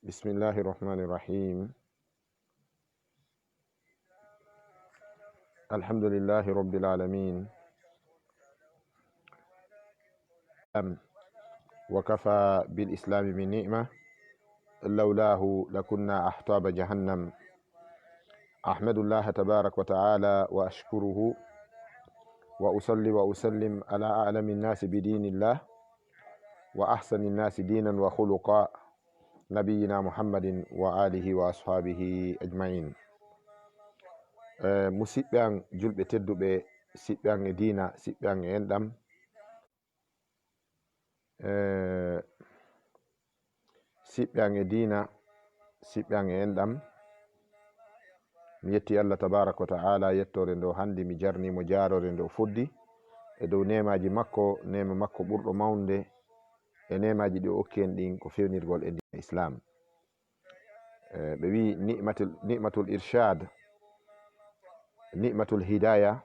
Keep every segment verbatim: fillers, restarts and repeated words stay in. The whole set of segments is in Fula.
بسم الله الرحمن الرحيم. الحمد لله رب العالمين. وكفى بالإسلام من نعمة، لولاه لكنا أحطاب جهنم. أحمد الله تبارك وتعالى وأشكره، وأصلي وأسلم على أعلم الناس بدين الله، وأحسن الناس دينا وخلقا، نبينا محمد وآله وأصحابه أجمعين. Eh, musiɓɓe an julɓe tedduɓe, siɓɓe an e diina, siɓɓe an e enɗam. Eh, siɓɓe an e diina, siɓɓe an e enɗam. Mi yetti Allah tabaraka wa ta'ala, yettoore nde o handi, mi jarnimo jaaroore nde o foddi e dow neemaaji makko, neema makko ɓurɗo mawnde e neemaaji ɗi o okki en ɗin ko fewnirgol e diina Islam. Eh, ɓe wi'i ni'matul, ni'matul irshad, ni'matul hidaya,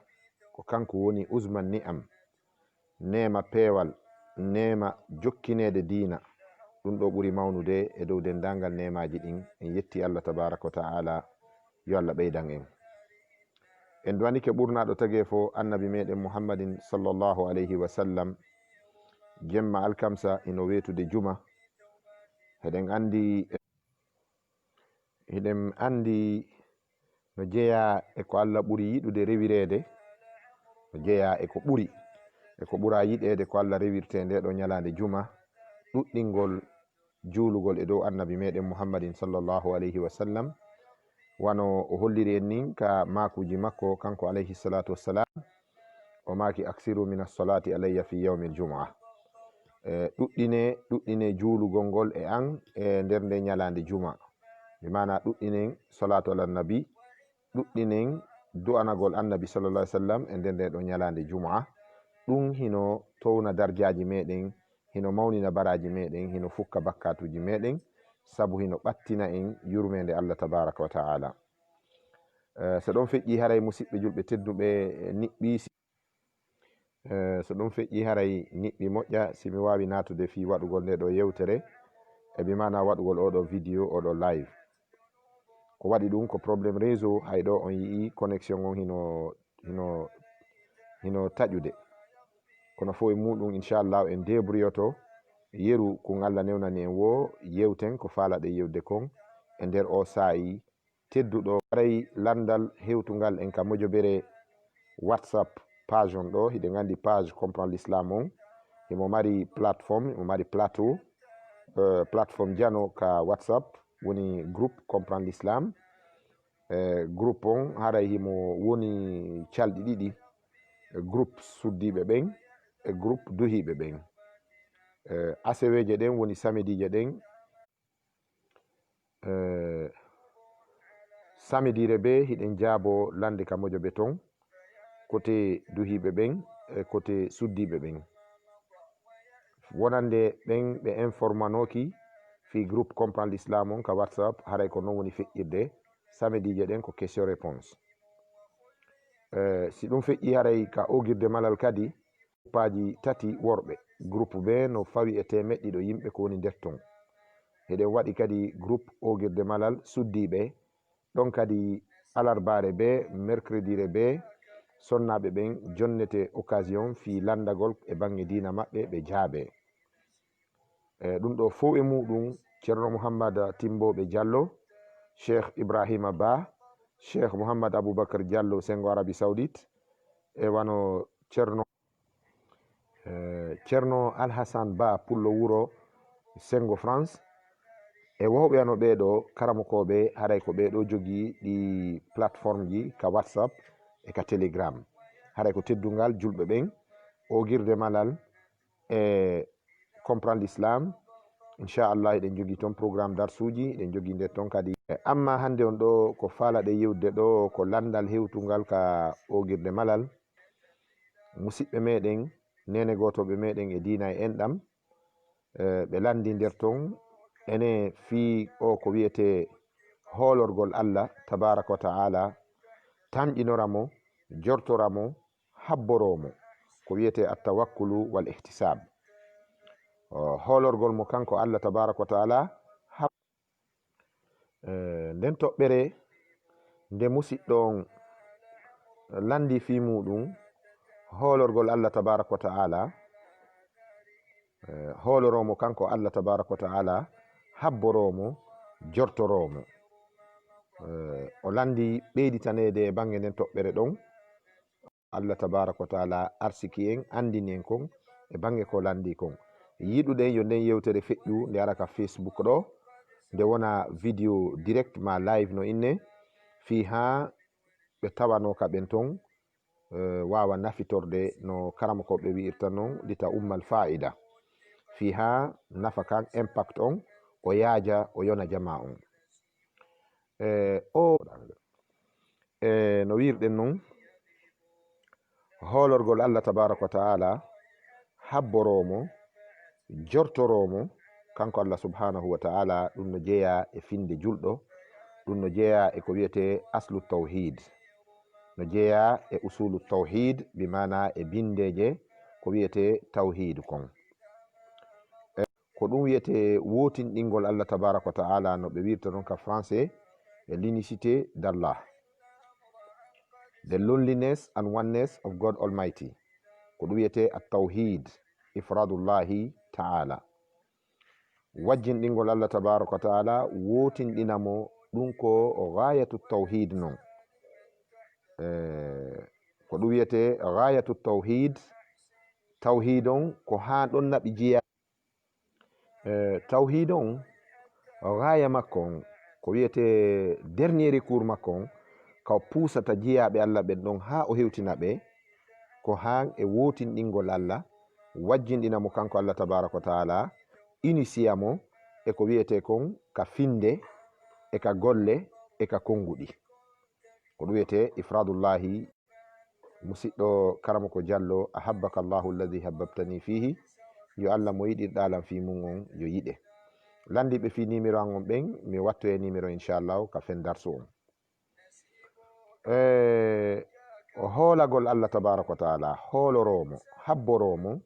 ko kanko woni uzman ni'am, neema peewal, neema jokkineede diina. Ɗum ɗo ɓuri mawnude e dow denndaangal neemaaji ɗin. En yetti Allah tabaraka wa ta'ala, yo Allah ɓeydan en. En duwanike ɓurnaaɗo tagee fo, Annabi meɗen Muhammadin sallallahu alayhi wa sallam, jemma alkamsa hino weetude juma. Heɗen anndi, hiɗen anndi no jeyaa e ko Allah ɓuri yiɗude rewireede, no jeyaa e ko ɓuri, e ko ɓura yiɗeede ko Allah rewirtee ndee ɗoo ñalaande juma, ɗuɗɗingol juulugol e dow Annabi meɗen Muhammadin sallallahu alayhi wa sallam, wano o holliri en nin ka maakuuji makko, kanko alayhi salatu wassalam, o maaki: "Aksiru min assalati alayya fi yawmil jumu'a." Eh, ɗuɗɗine, ɗuɗɗine juulugol ngol e an e nder nde ñalaande juma. Bi maana ɗuɗɗinen salatu ala nabi, ɗuɗɗinen du'anagol Annabi sallallahu alaihi wasallam e nder nde ɗo ñalaande jumu'a. Ɗum hino towna darjaaji meɗen, hino mawnina baraaji meɗen, hino fukka bakkaatuuji meɗen, sabu hino ɓattina en yurmeende Allah tabaraka wa ta'ala. Eh, so ɗon feƴƴi, haray musiɓɓe julɓe tedduɓe, eh, niɓɓi si, eh, so ɗum feƴƴi, haray niɓɓi moƴƴa si mi waawi naatude fii waɗugol nde ɗo yewtere, e bi maana waɗugol oo ɗo video, oo ɗo live. Ko waɗi ɗum ko problème réseau, hay ɗo on yi'i connexion on hino, hino, hino taƴude. Kono fof e muɗum, inchallahu, en débrouilloto yeru kun Allah newnani en woo, yewten ko faalaɗen yewde kon e nder oo saa'i tedduɗo. Haray lanndal hewtungal en ka mojobere WhatsApp page on ɗo, hiɗen anndi page Comprendre l'Islam on, himo mari plateforme, himo mari plateau, euh, plateforme jano ka WhatsApp, woni groupe Comprendre l'Islam. Eh, groupe on haray himo woni calɗi ɗiɗi, eh, groupe suddiiɓe ɓen e groupe duhiiɓe ɓen. Eh, aseweeje ɗen woni samediije ɗen. Eh, samediire bee hiɗen jaabo lannde ka mojobe ton, kote duhiiɓe ɓen e kote suddiiɓe ɓen. Wonande ɓen ɓe informanooki fii groupe Comprendre l'Islam on ka WhatsApp, haray ko non woni feƴƴirde. Samediije ɗen ko question réponse. Eh, si ɗum feƴƴi, haray ka oogirde malal kadi, gruppaaji tati worɓe. Groupe bee no fawi e teemeɗɗe ɗiɗo yimɓe ko woni nder ton. Hiɗen waɗi kadi groupe oogirde malal suddiiɓe. Ɗon kadi alarbaare bee mercrediire bee sonnaaɓe ɓen jonnete occasion fii lanndagol e baŋŋe diina maɓɓe, ɓe jaabee. E ɗum ɗo fow e muɗum, Ceerno Muhammad Timbooɓe Jallo, Cheikh Ibrahima Ba, Cheikh Muhammad Abubakar Jallo, Senngo Arabie Saoudite, e wano Ceerno, e Ceerno Alhasan Ba, Pullo Wuro, Senngo France, e wowɓe ano ɓee ɗo karamokooɓe, haray ko ɓee ɗo jogii ɗi plateforme ji ka WhatsApp e ka Telegram. Haray ko teddungal julɓe ɓen, oogirde malal, e Comprendre l'Islam. Inchallah, eɗen jogii toon programme darsuuji, eɗen jogii nde toon kadi. Amma hannde on ɗo, ko faalaɗen yewtude ɗo, ko lanndal hewtungal ka oogirde malal. Musiɓɓe meɗen, neene gootooɓe meɗen e diina e enɗam, eh, ɓe lanndi nder toon ene fii o ko wiyetee hoolorgol Allah tabaraka wa ta'ala, tamƴinora mo, jortora mo, habboroo mo, ko wiyetee at-tawakkulu wal ihtisab. O, hoolorgol mo kanko Allah tabaraka wa ta'ala, hab-, Eh, nden toɓɓere nde musiɗɗo on lanndi fii muuɗum hoolorgol Allah tabaaraka wa ta'ala, eh, hooloroo mo kanko Allah tabaaraka wa ta'ala, habboroo mo, jortoroo mo. Eh, o lanndi ɓeyditaneede e baŋnge nden toɓɓere ɗon. Allah tabaaraka wa ta'ala arsiki en, anndini en kon e baŋnge ko lanndii kon. Yiɗuɗen yo nden yewtere feƴƴu, nde ara ka Facebook ɗoo, nde wona video direct maa live no inne, fii haa ɓe tawanoo ka ɓen ton, eh, waawa nafitorde no karamokooɓe wi'irta non, li ta'ummal fa'ida. Fii haa nafa kan, impact on, o yaaja, o yona jamaa on. Eh, o, eh, no wi'irɗen non, hoolorgol Allah tabaaraka wa ta'ala, habboroo mo, jortoroo mo, kanko Allah subhaanahu wa ta'ala, ɗum no jeyaa e finnde julɗo, ɗum no jeyaa e ko wi'etee aslu tawhiid, no jeyaa e usulu tawhiid, bi maana e binndeeje ko wi'etee tawhiidu kon. Ko ɗum wi'etee wootinɗingol Allah tabaaraka wa ta'ala, no ɓe wi'irta non ka français, e l'unicité d'Allah, the loneliness and oneness of God Almighty. Ko ɗum wi'etee at-tawhid, ifradullahi ta'ala. Wajjinɗingol Allah tabaaraka wa ta'ala, wootinɗina mo, ɗum ko ghayatu tawhid non. Eh, ko ɗum wi'etee ghayatu tawhid, tawhid on ko haa ɗon naɓi jeyaa. Eh, tawhiid on, gaaya makko on, ko wiyetee dernier recours makko on, ka o puusata jiyaaɓe Allah ɓen ɗon haa o hewtina ɓe, ko haa e wootinɗingol Allah, wajjinɗina mo kanko Allah tabaaraka wa taala, inisiya mo e ko wiyetee kon ka finnde, e ka golle, e ka konnguɗi. Ko ɗum wiyetee ifraadullaahi. Musiɗɗo Karamoko Jallo, ahabbaka Allahu alladhi habbabtani fihi, yo Allah mo yiɗirɗaa lan fii mun on, yo yiɗe. Lanndiiɓe fii numéro an on ɓen, mi wattoye numéro inchallahu ka fen darsu on. Eh, hoolagol Allah tabaaraka wa taala, hooloroo mo, habboroo mo,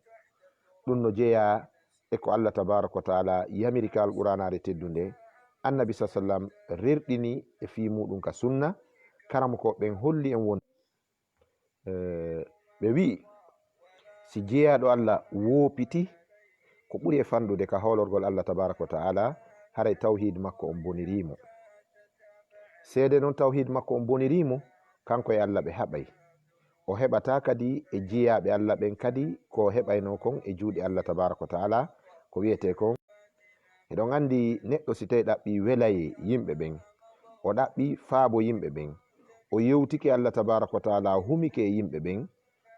ɗum no jeyaa e ko Allah tabaaraka wa taala yamiri ka Alqur'aanaare teddunde, Annabi sa sallam rerɗini e fii muuɗum ka sunna, karamoko ɓen holli en won. Eh, ɓe wi'i, si jeyaaɗo Allah woopiti, ko ɓuri e fanɗude ka hoolorgol Allah tabaaraka wa taala, haray tawhiid makko on bonirii mo. Seede non tawhiid makko on bonirii mo, kanko e Allah ɓe haɓay. O heɓataa kadi e jiyaaɓe Allah ɓen kadi ko o heɓaynoo kon e juuɗe Allah tabaaraka wa taala, ko wiyetee kon. Hiɗon anndi neɗɗo si tawi ɗaɓɓii welayee yimɓe ɓen, o ɗaɓɓii faabo yimɓe ɓen, o yewtike Allah tabaaraka wa taala, o humike e yimɓe ɓen,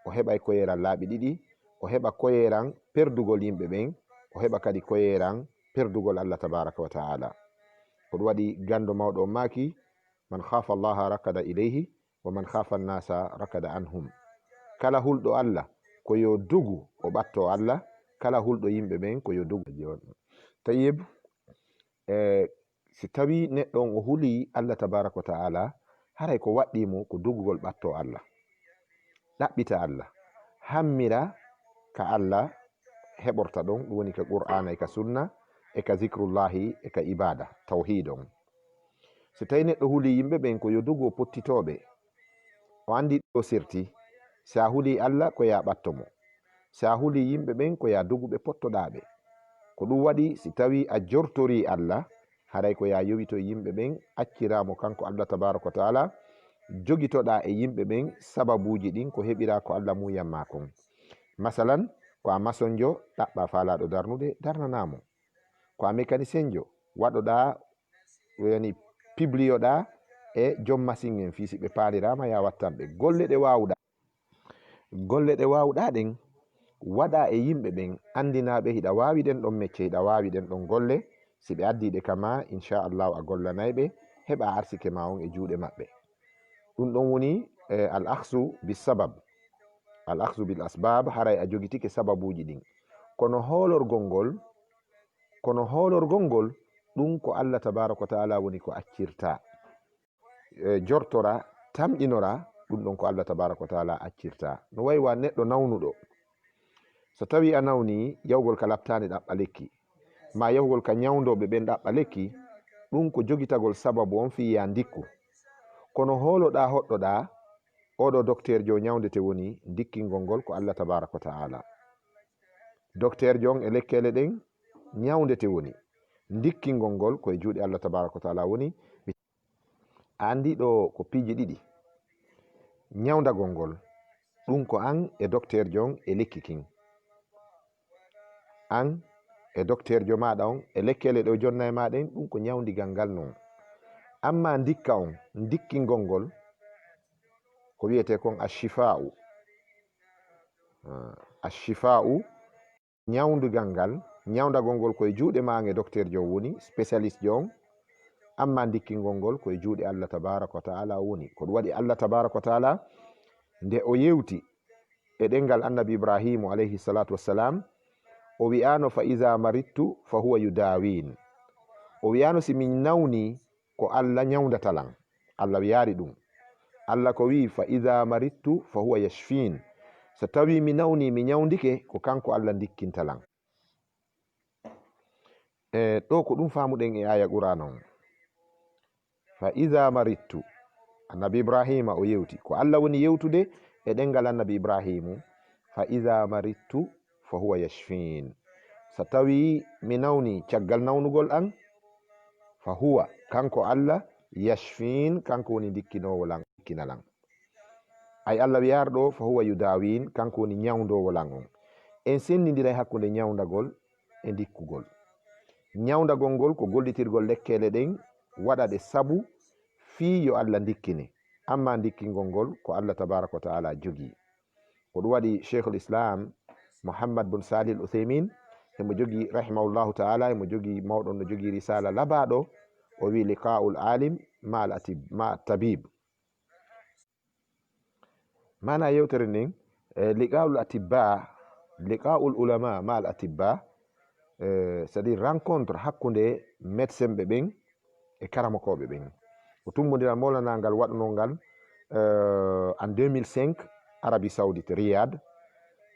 o heɓay koyeeran laabi ɗiɗi, o heɓa koyeeran perdugol yimɓe ɓen, o heɓa kadi koyeeran perdugol Allah tabaaraka wa taala. Ko ɗum waɗi ganndo mawɗo on maaki, "Man khaafa Allaha rakada ilayhi, wa man khaafa an-nasa rakada anhum." Kala hulɗo Allah, ko yo dugu o ɓatto Allah, kala hulɗo yimɓe ɓen, ko yo dugu. Tayyib, eh, si tawii neɗɗo on o hulii Allah tabaaraka wa taala, haray ko waɗɗii mo ko dugugol ɓatto Allah, ɗaɓɓita Allah, hammira ka Allah heɓorta ɗon, ɗum woni ka Qur'aana e ka Sunna e ka zikrullahi e ka ibaada, tawhiid on. Si tawii neɗɗo hulii yimɓe ɓen ko yo dugu o pottitoo ɓe, o anndi ɗo serti, si a hulii Allah ko yo a ɓatto mo, si a hulii yimɓe ɓen ko yo a dugu ɓe pottoɗaa ɓe. Ko ɗum waɗi si tawii a jortorii Allah, haray ko yo a yowito yimɓe ɓen, acciraa mo kanko Allah tabaaraka wa taala, jogitoɗaa e yimɓe ɓen sababuuji ɗin ko heɓiraa ko Allah muuyan maa kon. Masalan, ko a masonjo, ɗaɓɓaa faalaaɗo darnude, darnanaa mo. Ko a mekanisenjo, waɗoɗaa, yani, pibliyoɗaa e jom masin en fii si ɓe paaliraama yo a wattan ɓe. Golle ɗe waawuɗaa, golle ɗe waawuɗaa ɗen, waɗaa e yimɓe ɓen, anndinaa ɓe hiɗa waawi ɗen ɗon mecce, hiɗa waawi ɗen ɗon golle. Si ɓe addii ɗe ka maa, inchallahu a gollanay ɓe, heɓaa arsike maa on e juuɗe maɓɓe. Ɗum ɗon woni, eh, al akhsu bis sabab, al akhsu bil asbab, haray a jogitike sababuuji ɗin. Kono hoolorgol ngol, kono hoolorgol ngol, ɗum ko Allah tabaaraka wa taala woni ko accirta. Eh, jortora, tamƴinora, ɗum ɗon ko Allah tabaaraka wa taala accirta. No wayi wa neɗɗo nawnuɗo. So tawii a nawni, yahugol ka laptaani ɗaɓɓa lekki, maa yahugol ka ñawndooɓe ɓen ɗaɓɓa lekki, Ɗum ko jogitagol sababu on fii yaa ndikku. Kono hooloɗaa hoɗɗoɗaa, oɗo dokteerjo ñawndete woni ndikkingol ngol ko Allah tabaaraka wa ta'ala. Dokteerjo on e lekkeele ɗen ñawndete woni ndikkingol ngol ko e juuɗe Allah tabaaraka wa ta'ala woni. A anndi ɗo ko piiji ɗiɗi. Ñawndagol ngol, ɗum ko an e dokteerjo on e lekki kin. An e dokteerjo maaɗa on e lekkeele ɗe o jonna e maa ɗen, ɗum ko ñawndigal ngal non. Amma ndikka on, ndikkingol ngol, ko wiyetee kon ashifa'u. Ah, ashifa'u, ñawndigal ngal, ñawndagol ngol ko e juuɗe maa e dokteerjo on woni, spécialiste jo on. Amma ndikkingol ngol ko e juuɗe Allah tabaaraka wa ta'ala woni. Ko ɗum waɗi Allah tabaaraka wa ta'ala, nde o yewti e ɗemngal Annabi Ibrahiimu alayhi salaatu wassalam, o wi'aano, "Fa iza maridtu fa huwa yudawin." O wi'aano, "Si min nawni, ko Allah ñawndata lan." Allah wiyaari ɗum. Allah ko wi'i, "Fa iza maridtu fa huwa yashfin." So tawii mi nawni, mi ñawndike, ko kanko Allah ndikkinta lan. E ɗo ko ɗum faamuɗen e aaya Qur'aana on. "Fa iza maridtu." Annabi Ibrahiima o yewti. Ko Allah woni yewtude e ɗemngal Annabi Ibrahiimu. "Fa iza maridtu fa huwa yashfin." So tawii mi nawni caggal nawnugol an, fa huwa, kanko Allah, yashfin, kanko woni ndikkinoowo lan, ndikkina lan. Ay Allah wiyaar ɗo, fa huwa yudawin, kanko woni ñawndoowo lan on. En senndindiray hakkunde ñawndagol e ndikkugol. Ñawndagol ngol ko gollitirgol lekkeele ɗen, waɗa ɗe sabu fii yo Allah ndikkine. Amma ndikkingol ngol ko Allah tabaaraka wa ta'ala jogii. Ko ɗum waɗi Sheikhul Islam Muhammad bun Salih Al Uthaymin, himo jogii, rahimahullahu ta'ala, himo jogii, mawɗo on no jogii risaala labaaɗo, o wi'i, "Liqa'ul alim ma al atib-, ma at tabib." Maana yewtere nden, eh, liqa'ul atibba, liqa'ul ulama ma al atibba, eh, c'est-à-dire rencontre hakkunde médecin ɓe ɓen e karamokooɓe ɓen. Ko tummbondiral mawlana ngal waɗunoo ngal, eh, en deux mille cinq, Arabie Saoudite, Riyad.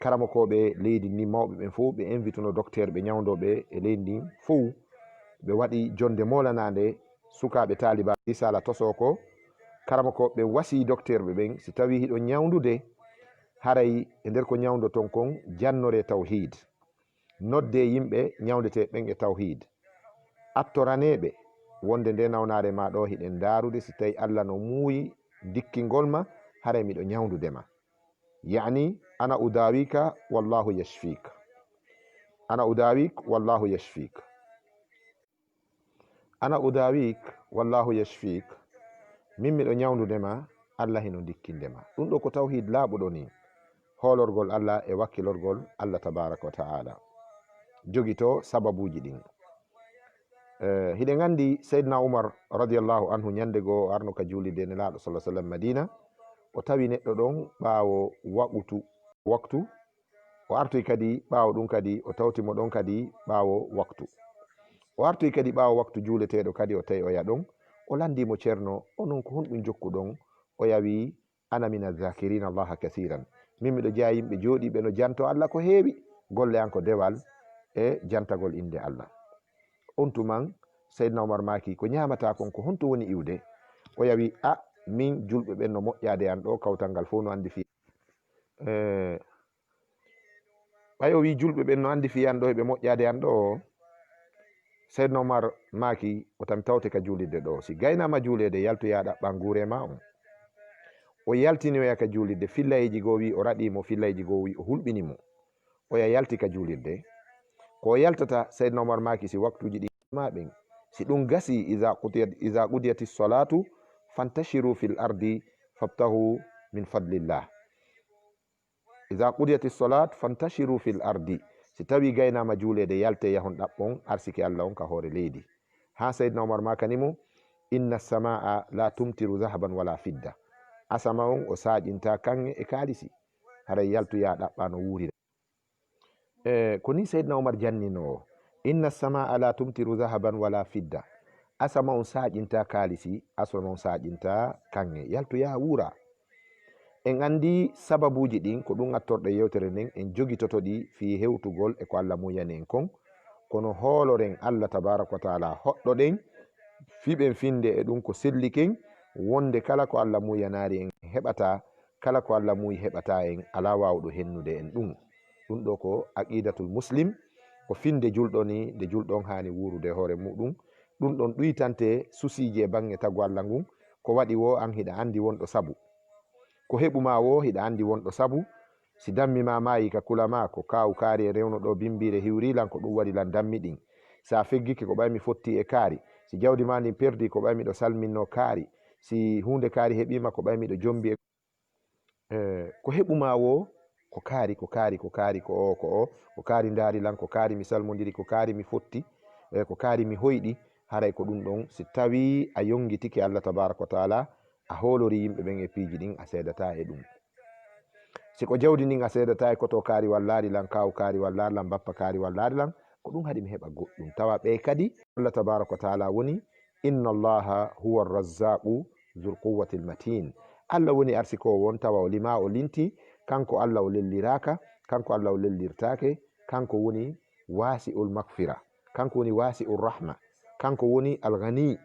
Karamokooɓe leydi ndin mawɓe ɓen fow, ɓe invituno docteur ɓe ñawndooɓe e leydi ndin fow. Ɓe waɗi jonde mawlana nde sukaaɓe taaliba risala tosoo ko. Karamokooɓe ɓen wasii docteur ɓe ɓen, si tawii hiɗon ñawndude, haray e nder ko ñawndoton kon, jannoree tawhiid. Noddee yimɓe ñawndetee ɓen e tawhiid. Attoranee ɓe wonde nde nawnaare maa ɗo hiɗen ndaarude, si tawii Allah no muuyi ndikkingol ma, haray miɗo ñawndude ma. Ya'ni, "Ana udawika wallahu yashfik." "Ana udawik wallahu yashfik." "Ana udawik wallahu yashfik." Min miɗo ñawndude ma, Allah hino ndikkinde ma. Ɗum ɗo ko tawhiid laaɓuɗo ni. Hoolorgol Allah e wakkilorgol Allah tabaaraka wa ta'ala. Jogito sababuuji ɗin. Eh, hiɗen anndi Seydina Umar radiyallahu anhu ñande goo o arno ka juulirde Nelaaɗo sallallahu alaihi wasallam Madina, o tawi neɗɗo ɗon ɓaawo waqutu, waktu, o artoyi kadi ɓaawo ɗum kadi, o tawti mo ɗon kadi ɓaawo waktu. O artoyi kadi ɓaawo waktu juuleteeɗo kadi, o tawi oya ɗon, o lanndii mo, "Ceerno, onon ko honɗum jokkuɗon?" Oya wi'i, "Ana mina zakirina Allaha kasiran." Min miɗo jeyaa yimɓe jooɗiiɓe no janto Allah ko heewi, golle an ko dewal e jantagol innde Allah. On tuman, Seydina Umar maaki, "Ko ñaamataa kon, ko honto woni iwde?" Oya wi'i, "A, min julɓe ɓen no moƴƴaade an ɗo, kawtal ngal fow no anndi fii." Eh, ɓay o wi'i julɓe ɓen no anndi fii an ɗo, eɓe moƴƴaade an ɗo. Seydina Umar maaki, "Wota mi tawte ka juulirde ɗo. Si gaynaama juuleede, yaltu yaa ɗaɓɓaa nguure maa on." O yaltini oya ka juulirde, fillayiji goo wi'i o raɗii mo, fillayiji goo wi'i o hulɓini mo. Oya yalti ka juulirde. Ko o yaltata, Seydina Umar maaki, si waktuuji ɗi maa ɓen, si ɗum gasi, "Iza qudiyat, iza qudiyati salatu, fantashiru fil ardi, fabtahu min fadlillah." "Iza qudiyati salat, fantashiru fil ardi." Si tawii gaynaama juuleede, yaltee yahon ɗaɓɓon arsike Allah on ka hoore leydi. Haa Seydina Umar maakani mo, "Inna samaa la tumtiru zahaban wala fidda." Asama on o saaƴinta kaŋŋe e kaalisi. Haray yaltu yaa ɗaɓɓaa no wuurira. E, ko ni Seydina Umar jannino o, "Inna samaa la tumtiru zahaban wala fidda." Asama on saaƴinta kaalisi, asama on saaƴinta kaŋŋe. Yaltu yaa wuura. En anndi sababuuji ɗin, ko ɗum attorɗe yewtere nden, en jogitoto ɗi fii hewtugol e ko Allah muuyani en kon. Kono hooloren Allah tabaaraka wa taala, hoɗɗoɗen Fiɓen finde e ɗum ko selli ken, wonde kala ko Allah muuyanaari en heɓataa, kala ko Allah muuyi heɓataa en, alaa waawɗo hennude en ɗum. Ɗum ɗoo ko aqiidatul muslim, ko finde julɗo ni, nde julɗo on haani wuurude e hoore muuɗum. Ɗum ɗon ɗuytante susiiji e baŋŋe tagu Allah ngun, ko waɗi woo an hiɗa anndi won ɗo sabu. Ko heɓu maa woo hiɗa anndi won ɗo sabu. Si dammi maa maayi ka kula maa, ko kaawu kaari e rewno ɗoo bimbiire hiwri lan, ko ɗum waɗi lan dammi ɗin. Si a feggike, ko ɓay mi fotti e kaari. Si jawdi maa ndin perdi, ko ɓay miɗo salminnoo kaari. Si huunde kaari heɓii ma, ko ɓay miɗo jombi e, eh, ko heɓu maa woo, ko kaari, ko kaari, ko kaari, ko o, ko o, ko kaari ndaari lan, ko kaari mi salmondiri, ko kaari mi fotti, eh, ko kaari mi hoyɗi. Haray ko ɗum ɗon, si tawii a yongitike Allah tabaaraka wa taala, a hoolorii yimɓe ɓen e piiji ɗin, a seedataa e ɗum. Si ko jawdi ndin a seedataa e koto kaari wallaari lan, kaawu kaari wallaari lan, bappa kaari wallaari lan, ko ɗum haɗi mi heɓa goɗɗum. Tawa ɓe kadi, Allah tabaaraka wa taala woni, "Inna Allaha huwa arrazzaqu zul quwwatil matin." Allah woni arsikoowo on, tawa o limaa, o linti, kanko Allah o lelliraaka, kanko Allah o lellirtaake, kanko woni wasi'ul maghfira, kanko woni wasi'ur rahma, kanko woni al ghani.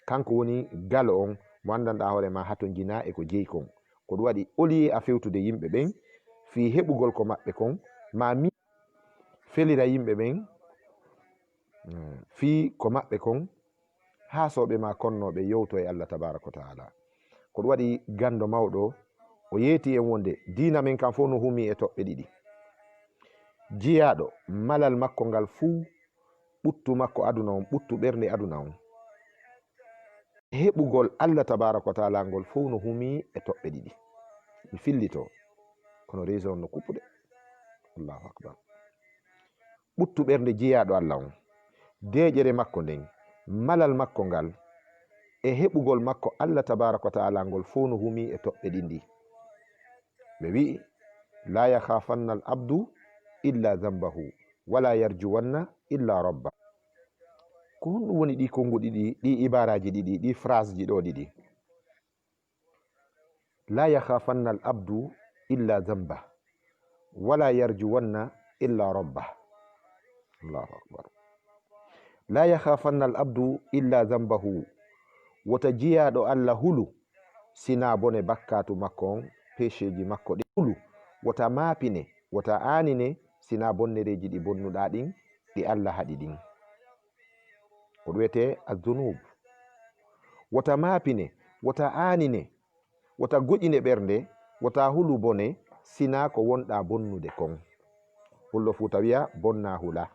Kanko woni galo on mo anndanɗaa hoore maa hatonjinaa e ko jeyi kon. Ko ɗum waɗi, au lieu a fewtude yimɓe ɓen fii heɓugol ko maɓɓe kon, maa mi felira yimɓe ɓen, eh, fii ko maɓɓe kon, haa sooɓe maa konnooɓe yewto e Allah tabaaraka wa taala. Ko ɗum waɗi ganndo mawɗo, o yeeti en wonde diina men kan fof no humii e toɓɓe ɗiɗi. Jiyaaɗo, malal makko ngal fuu, ɓuttu makko aduna on, ɓuttu ɓernde aduna on. Heɓugol Allah tabaaraka wa taala ngol fof no humii e toɓɓe ɗiɗi. Mi fillito, kono réseau on no kuppude. Allahu akbar. Ɓuttu ɓernde jiyaaɗo Allah on, deeƴere makko nden, malal makko ngal, e heɓugol makko Allah tabaaraka wa taala ngol fof no humii e toɓɓe ɗiɗi. Ɓe wi'i, "La yakhafanna al abdu illa zambahu, wala yarjuwanna illa rabba." Ko honɗum woni ɗi konnguɗi ɗiɗi, ɗi ibaraaji ɗiɗi, ɗi phrase ji ɗo ɗiɗi? "La yakhafanna al abdu illa zamba, wala yarjuwanna illa rabba." Allahu akbar. "La yakhafanna al abdu illa zambahu." Wota jiyaaɗo Allah hulu, sinaa bone bakkaatu makko on, péché ji makko ɗi hulu. Wota maapine, wota aanine, sinaa bonnereeji ɗi bonnuɗaa ɗin, ɗi Allah haɗi ɗin. Ko ɗum wiyetee az-zunub. Wota maapine, wota aanine, wota goƴine ɓernde, wota hulu bone, sinaa ko wonɗaa bonnude kon. Hulɗo Fuuta wiya, "Bonnaa hula."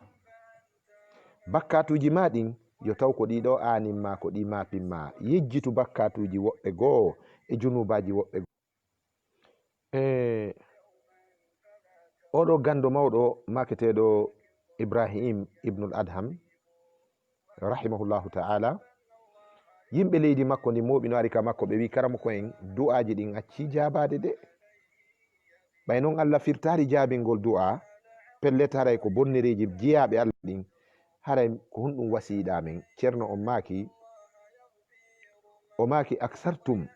Bakkaatuuji maa ɗin, yo taw ko ɗii ɗoo aanin maa, ko ɗii maapin maa. Yejjitu bakkaatuuji woɓɓe goo e junuubaaji woɓɓe goo. E oɗo ganndo mawɗo maketeeɗo Ibrahim Ibnul Adham, rahimahullahu ta'ala, yimɓe leydi makko ndi mooɓi no ari ka makko, ɓe wi, "Karamoko en, du'aaji ɗin accii jaabaade de." Ɓay non Allah firtaari jaabingol du'aa, pellet haray ko bonnereeji jiyaaɓe Allah ɗin, haray ko honɗum wasiyiɗaa men? Ceerno on maaki, o maaki, "Aksartum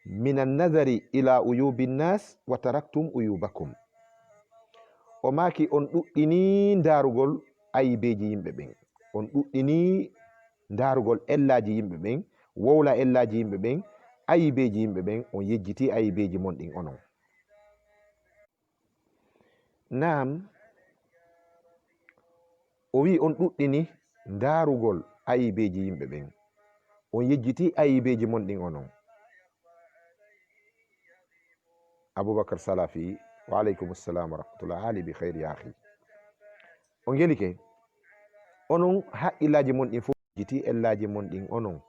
minan nazari ila uyubi nnas wa taraktum uyubakum." O maaki, "On ɗuɗɗini ndaarugol ayibeeji yimɓe ɓen. On ɗuɗɗini ndaarugol ellaaji yimɓe ɓen, wowla ellaaji yimɓe ɓen, ayibeeji yimɓe ɓen, on yejjiti ayibeeji mon ɗin onon." Naam, o wi'i on ɗuɗɗini ndaarugol ayibeeji yimɓe ɓen. On yejjiti ayibeeji mon ɗin onon. Abubakar Salafi, wa aleykum salam wa rahmatullah. Ali bi khayr ya akhi. On gelike, onon haqqillaaji mon ɗin fof yejjiti ellaaji mon ɗin onon.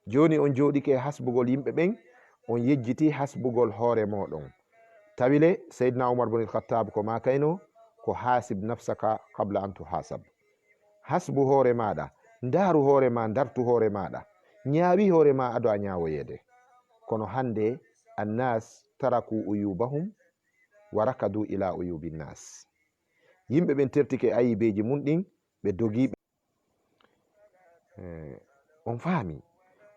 Jooni on jooɗike e hasbugol yimɓe ɓen, on yejjiti hasbugol hoore mooɗon. Tawile, Seydina Umar bun al-Khattab ko maakayno, ko, "Hasib nafsaka qabla an tuhasab." Hasbu hoore maaɗa, ndaaru hoore maa, ndartu hoore maaɗa, ñaawi hoore maa ado a ñaawoyeede. Kono hannde, annas taraku uyubahum wa rakadu ila uyubi nnas. Yimɓe ɓen tertike ayibeeji mun ɗin, ɓe dogi, ɓe Eh, on faami?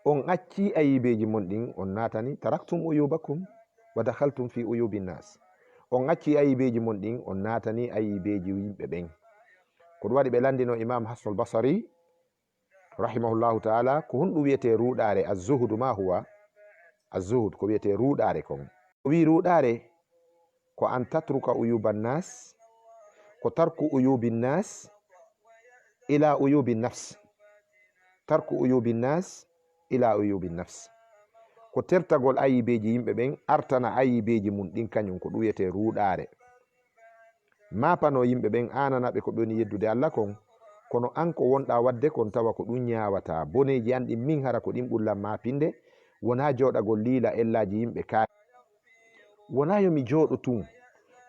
On acci ayibeeji mon ɗin, on naatani, "Taraktum uyubakum wa dakhaltum fi uyubi nnas." On acci ayibeeji mon ɗin, on naatani ayibeeji yimɓe ɓen. Ko ɗum waɗi ɓe lanndino Imam Hassanul Basari, Rahimahullahu taala, ko honɗum wiyetee ruuɗaare? Azzuhudu ma huwa? Azzuhud, ko wiyetee ruuɗaare kon? O wii ruuɗaare ko an tatruka uyuba nnas, ko tarku uyubi nnas ila uyubi nafs. Tarku uyubi nnas ila uyubi nafs. Ko tertagol ayibeeji yimɓe ɓen, artana ayibeeji mun ɗin, kañum ko ɗum wiyetee ruuɗaare. Maapanoo yimɓe ɓen, aanana ɓe ko ɓe woni yeddude Alla kon, kono an ko wonɗaa waɗde kon tawa ko ɗum ñaawataa. Boneeji an ɗin min hara ko ɗin ɓurlan maapinde, wonaa jooɗagol liila ellaaji yimɓe kaari. Wonaa yo mi jooɗo tun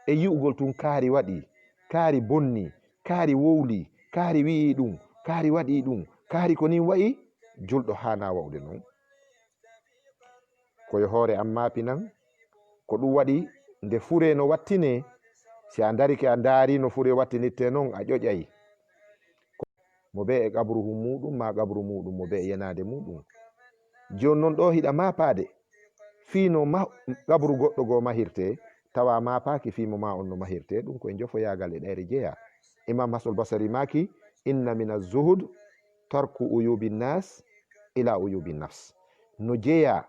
e yi'ugol tun kaari waɗii, kaari bonnii, kaari wowlii, kaari wi'ii ɗum, kaari waɗii ɗum, kaari ko nin wa'i. Julɗo haanaa wa'ude non. Ko yo hoore an maapinan. Ko ɗum waɗi nde furee no wattinee, si a ndarike a ndaarii no furee wattinirtee non, a ƴoƴay. Mo bee e qabruhun muuɗum, maa qabru muuɗum mo bee e yenaande muuɗum. Jooni non ɗoo hiɗa maapaade fii no ma-, qabru goɗɗo goo mahirtee, tawa maapaaki fii mo maa on no mahirtee, ɗum ko e njofoyaagal e ɗayre jeyaa. Imam Hasan Basari maaki, inna mina zuhud tarku uyubi nnas ila uyubi nafs. No jeyaa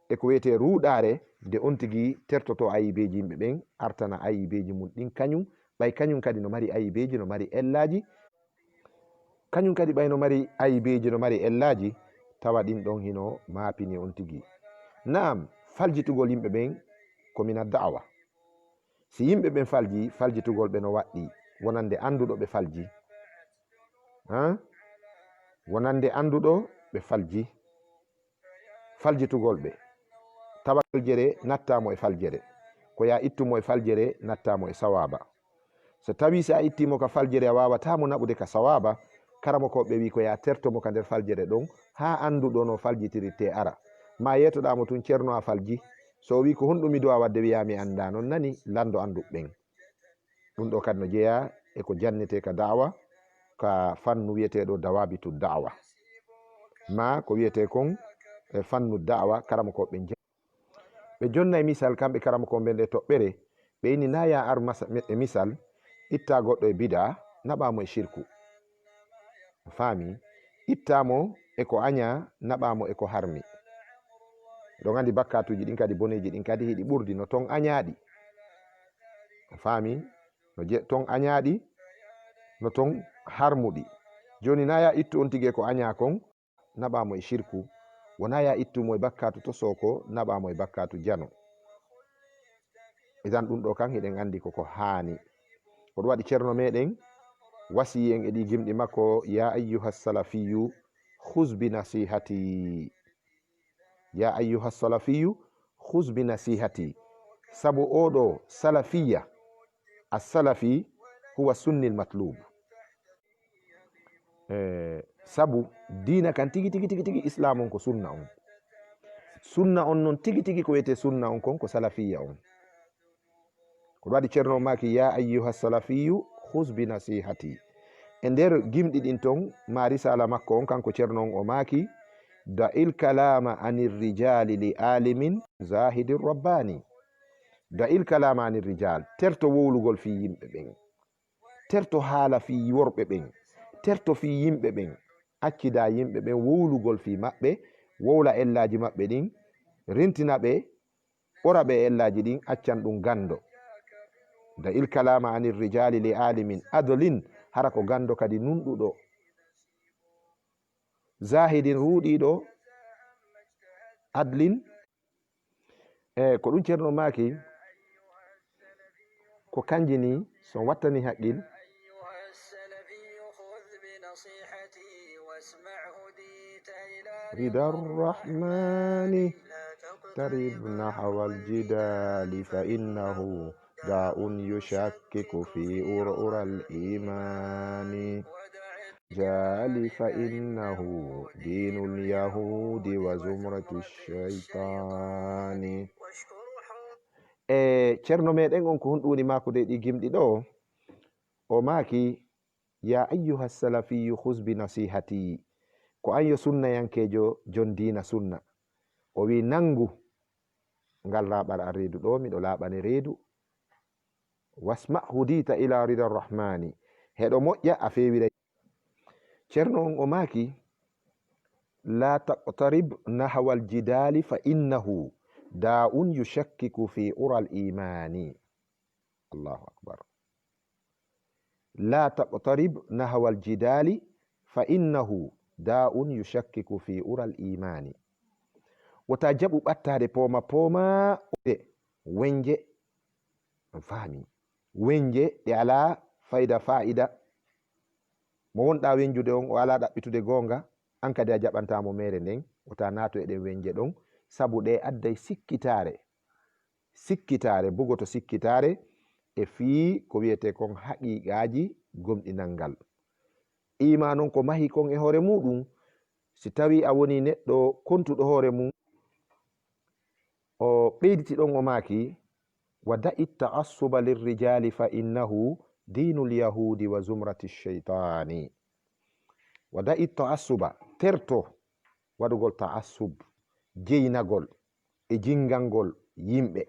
e ko wiyetee ruuɗaare, nde on tigi tertotoo ayibeeji yimɓe ɓen, artana ayibeeji mun ɗin kañum, ɓay kañum kadi no mari ayibeeji, no mari ellaaji. Kañum kadi ɓay no mari ayibeeji, no mari ellaaji, tawa ɗin ɗon hino maapini on tigi. Naam, faljitugol yimɓe ɓen ko mina da'wa. Si yimɓe ɓen faljii, faljitugol ɓe no waɗɗii, wonande annduɗo ɓe faljii. Han? Wonande annduɗo ɓe faljii. Faljitugol ɓe. Tawa faljere nattaa mo e faljere. Ko yaa ittu mo e faljere, nattaa mo e sawaaba. So tawii si a ittii mo ka faljere, a waawataa mo naɓude ka sawaaba, karamokooɓe wii ko yaa terto mo ka nder faljere ɗon, haa annduɗo no faljitirirtee ara. Maa yeetoɗaa mo tun, "Ceerno, a faljii?" So o wii, "Ko honɗum mi duwaa waɗde?" Wiyaa, "Mi anndaa." Non nani, lanndo annduɓe ɓen. Ɗum ɗoo kadi no jeyaa e ko jannetee ka da'wa, ka fannu wiyeteeɗo dawaabitu da'wa. Maa ko wiyetee kon e fannu da'wa, karamokooɓe ɓen. Ɓe jonnay misal, kamɓe karamokooɓe ɓen, e toɓɓere, ɓe inni, na ya ar masa-, e misal, ittaa goɗɗo e bid'a, naɓaa mo e shirku. Faami? Ittaa mo e ko añaa, naɓaa mo e ko harmi. Eɗon anndi bakkaatuuji ɗin kadi, boneeji ɗin kadi, hiɗi ɓurdi, no ton añaaɗi. Faami? No je-, ton añaaɗi, no ton harmuɗi. Jooni, na ya ittu on tigi e ko añaa kon, naɓaa mo e shirku, wonaa ya ittu mo e bakkaatu tosoo ko, naɓaa mo e bakkaatu jano. Idan ɗum ɗoo kan hiɗen anndi ko ko haani. Ko ɗum waɗi Ceerno meɗen wasiyii en e ɗii gimɗi makko, "Ya ayyuha salafiyyu, khuz bi nasihati." "Ya ayyuha salafiyyu, khuz bi nasihati." Sabu oo ɗoo salafiyya, as-salafi huwa sunnil matlub. Eh, sabu diina kan tigi, tigi, tigi, tigi, Islaam on ko sunna on. Sunna on non tigi, tigi ko wiyetee sunna on kon ko salafiyya on. Ko ɗum waɗi Ceerno maaki, "Ya ayyuha salafiyyu, khuz bi nasihati." E nder gimɗi ɗin ton, maa risaala makko on, kanko Ceerno on, o maaki, "Da'il kalama anir rijali li alimin zahidin rabbani." "Da'il kalama anir rijal." Terto wowlugol fii yimɓe ɓen. Terto haala fii worɓe ɓen, terto fii yimɓe ɓen, accidaa yimɓe ɓen wowlugol fii maɓɓe, wowla ellaaji maɓɓe ɗin, rintina ɓe, ɓora ɓe e ellaaji ɗin, accan ɗum ganndo. Da'il kalama anir rijali li alimin adlin, hara ko ganndo kadi nunɗuɗo, zahidin ruuɗiiɗo, adlin. E ko ɗum Ceerno maaki, ko kanji ni, so on wattani haqqil. رضا الرحمن، ترب نحو الجدال، فإنه داء يشكك في أرأر الإيمان. الرجال فإنه دين اليهود وزمرة الشيطان. E Ceerno meɗen on, ko honɗum woni maakude e ɗi gimɗi ɗo? O maaki, "Ya ayyuha salafiyyu, khuz bi nasihati." Ko an yo sunnayankeejo, jon diina sunna. O wi, "Nanngu ngal laaɓal an reedu ɗo, miɗo laaɓane reedu. Wasma hudita ila rida rahmani." Heɗo moƴƴa, a feewiray. Ceerno on o maaki, لا تقترب نحو الجدال فإنه داء يشكك في عرى الإيمان. الله أكبر. لا تقترب نحو الجدال فإنه داء يشكك في عرى الإيمان. Wota jaɓu ɓattaade pooma pooma de wenje. On faami? Wenje ɗe alaa fayda, faa'ida. Mo wonɗaa wenjude on, o alaa ɗaɓɓitude goonga, an kadi a jaɓantaa mo meere nden, wota naatu e ɗen wenje ɗon, sabu ɗe adday sikkitaare. Sikkitaare, bugoto sikkitaare e fii ko wiyetee kon haqiiqaaji gomɗinal ngal. Iimaan on ko mahi kon e hoore muuɗum, si tawii a wonii neɗɗo kontuɗo hoore mum, o ɓeyditi ɗon o maaki, "Wa da'i ta'assuba lirrijali fa innahu dinul yahudi wa zumrati shaytani." Wa da'i ta'assuba, terto waɗugol ta'assub, jeynagol e jingangol yimɓe.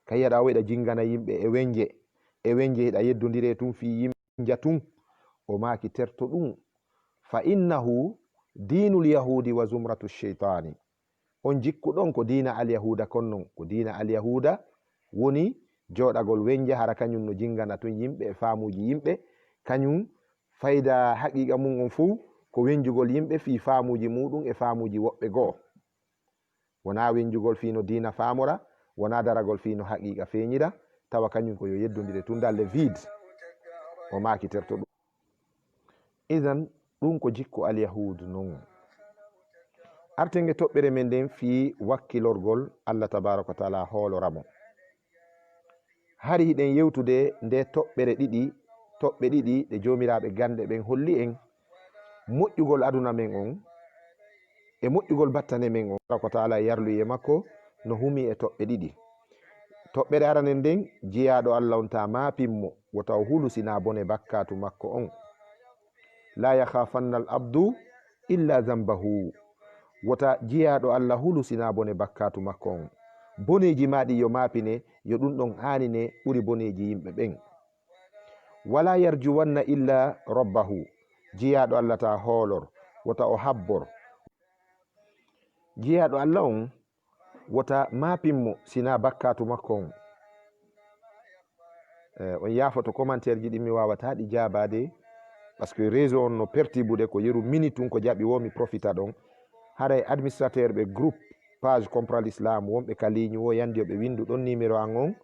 Ka yi'aɗa o hiɗa jingana yimɓe e wenje, e wenje hiɗa yeddondire tun fii yimɓe. Jatun, o maaki terto ɗum, "Fa innahu dinul yahudi wa zumratu shaytani." On jikku ɗon ko diina alyahuda kon non, ko diina alyahuda woni jooɗagol wenja, hara kañum no jingana tun yimɓe e faamuuji yimɓe, kañum fayda haqiqa mum on fuu ko wenjugol yimɓe fii faamuuji muuɗum e faamuuji woɓɓe goo. Wonaa wenjugol fii no diina faamora, wonaa daragol fii no haqiqa feeñira, tawa kañum ko yo yeddondire tun dans le vide. O maaki terto ɗum. Idan, ɗum ko jikku alyahuudu non. Arten e toɓɓere men nden fii wakkilorgol Allah tabaaraka wa taala hoolora mo. Hari hiɗen yewtude nde toɓɓere ɗiɗi, toɓɓe ɗiɗi ɗe joomiraaɓe gannde ɓen holli en moƴƴugol aduna men on e moƴƴugol battane men on. Tabaaraka wa taala e yarluye makko no humi e toɓɓe ɗiɗi. Toɓɓere arane nden, jiyaaɗo Allah on ta maapin mo, wota o hulu sina bone bakkaatu makko on. La yakhafanna al abdu illa zambahu. Wota jiyaaɗo Allah hulu sina bone bakkaatu makko on. Boneeji maa ɗin yo maapine, yo ɗum ɗon aanine ɓuri boneeji yimɓe ɓen. Wala yarjuwanna illa rabbahu. Jiyaaɗo Allah ta hoolor, wota o habbor. Jiyaaɗo Allah on, wota maapin mo sina bakkaatu makko on. Eh, on yaafoto commentaire ji ɗin mi waawata ɗi jaabaade, parce que réseau on no pertibude, ko yeru minute tun ko jaɓi wo mi profita ɗon. Haray administrateur ɓe groupe page Comprendre l'Islam wonɓe ka ligne wo yandi yo ɓe windu ɗon numéro an on,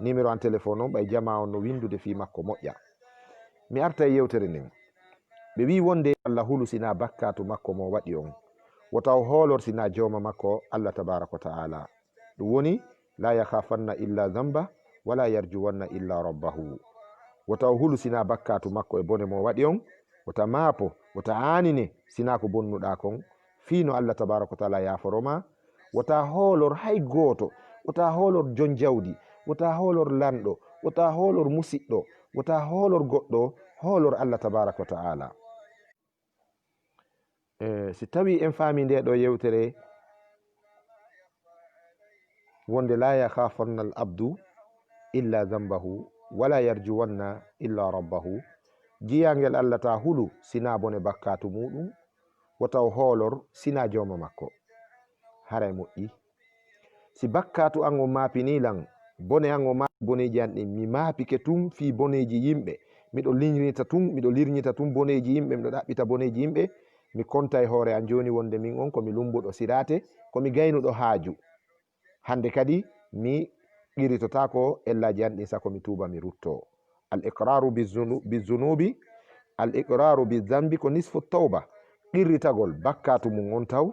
numéro an téléphone on, ɓay jama on no windude fii makko moƴƴa. Mi arta e yewtere nden. Ɓe wi'i wonde Allah hulu sina bakkaatu makko mo waɗi on. Wota o hoolor sina jooma makko Allah tabaaraka wa ta'ala. Ɗum woni, la yakhafanna illa zamba, wala yarjuwanna illa rabbahu. Wota o hulu sina bakkaatu makko e bone mo waɗi on. Wota maapo, wota aanine sina ko bonnuɗaa kon. Fii no Allah tabaaraka wa ta'ala yaaforo ma. Wota hoolor hay gooto, wota hoolor jon jawdi, wota hoolor lanɗo, wota hoolor musiɗɗo, wota hoolor goɗɗo, hoolor Allah tabaaraka wa ta'ala. Eh, si tawi en faami nde ɗo yewtere, wonde la yakhafanna al abdu illa zambahu, wala yarjuwanna illa rabbahu, jiyangel Allah ta hulu sina bone bakkaatu muɗum, wota o hoolor sina jooma makko. Haray moƴƴi. Si bakkaatu an on maapinii lan, bone an on maapi boneeji an ɗin, mi maapike tun fii boneeji yimɓe, miɗo liñrita tun, miɗo lirñita tun boneeji yimɓe, miɗo ɗaɓɓita boneeji yimɓe, mi konta e hoore an jooni wonde min on ko mi lumbuɗo siraate, ko mi gaynuɗo haaju. Hande kadi mi qirritotaako ellaaji an ɗin, sako mi tuuba, mi rutto. Al iqraru bizunu-, bizunubi, al iqraru bizambi ko nisfu tawba. Qirritagol bakkaatu mum on taw,